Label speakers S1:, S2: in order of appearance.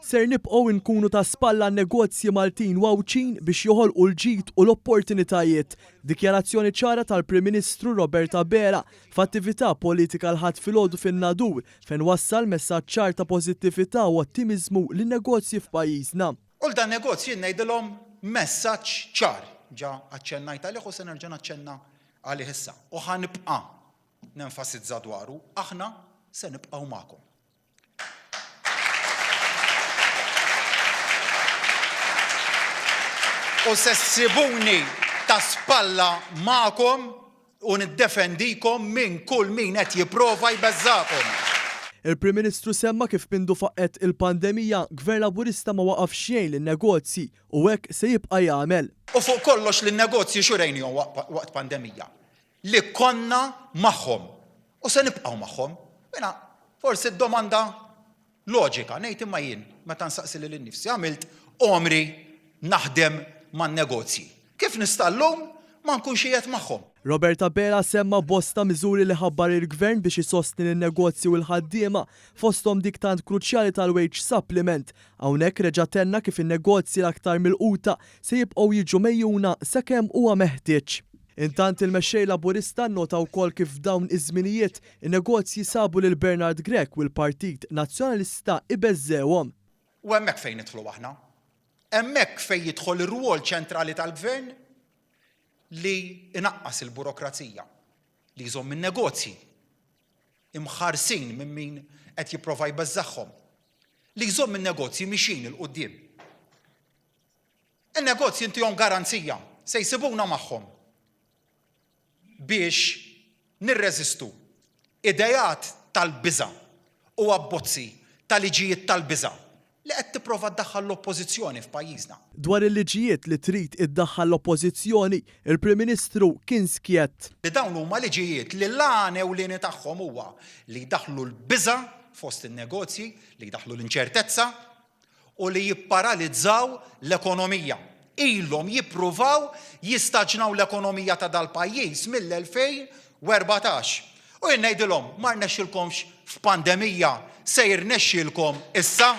S1: Ser nibqgħu nkunu ta' spalla għan-negozji Maltin u Għawdxin biex joħolqu l-ġid u l-opportunitajiet. Dikjarazzjoni ċara tal-Prim Ministru Robert Abela f'attività politika l-Ħadd filgħodu fin-Nadur fejn wassal messaġġ ċar ta' pożittività u ottimiżmu lin-negozji f'pajjiżna.
S2: U 'l dan-negozji jien ngħidilhom messaġġ ċar, ġa aċċennajt għalih u se nerġa' naċċenna għalih issa u ħa nibqa' nenfasizza dwaru, aħna se nibqgħu magħkom. U se ssibuni ta' spalla magħkom u niddefendikom minn kull min qed jipprova jbeżżagħkom.
S1: Il-Prim Ministru semma kif mindu faqqgħet il-pandemija, Gvern Laburista ma waqafx jgħin lin-negozji u hekk se jibqa' jagħmel.
S2: U fuq kollox lin-negozji x'urejnihom waqt pandemija? Li konna magħhom u se nibqgħu magħhom. Jiena forsi d-domanda loġika ngħid imma jien meta nsaqsi lili nnifsi għamilt għomri naħdem man-negozji. Kif nista' llum ma nkunx qiegħed magħhom?
S1: Robert Abela semma bosta miżuri li ħabbar il-Gvern biex isostni lin-negozji u l-ħaddiema, fosthom dik tant kruċjali tal-wage supplement. Hawnhekk reġa' tenna kif in-negozji l-aktar milquta se jibqgħu jiġu megħjuna sakemm huwa meħtieġ. Intant il-Mexxej Laburista nnota wkoll kif f'dawn iż-żminijiet, in-negozji sabu lil Bernard Grech u l-Partit Nazzjonalista ibeżżgħuhom.
S2: U hemmhekk fejn nidħlu aħna. Hemmhekk fejn jidħol ir-rwol ċentrali tal-Gvern li jnaqqas il-burokrazija, li jżomm in-negozji imħarsin minn min qed jipprova jbeżżagħhom, li jżomm in-negozji mixjin 'il quddiem. In-negozji ntihom garanzija, se jsibuna magħhom biex nirreżistu ideat tal-biża' u abbozzi ta' liġijiet tal-biża' li qed tipprova ddaħħal l-Oppożizzjoni f'pajjiżna.
S1: Dwar il-liġijiet li trid iddaħħal l-Oppożizzjoni, il-Prim Ministru kien skjett.
S2: Li dawn huma liġijiet li l-għan ewlieni tagħhom huwa li jdaħħlu l-biża' fost in-negozji, li jdaħħlu l-inċertezza, u li jipparalizzaw l-ekonomija. Ilhom jippruvaw jistaġnaw l-ekonomija ta' dal-pajjiż mill-2014. U jien ngħidilhom, ma rnexxilkomx f'pandemija, se jirnexxilkom issa?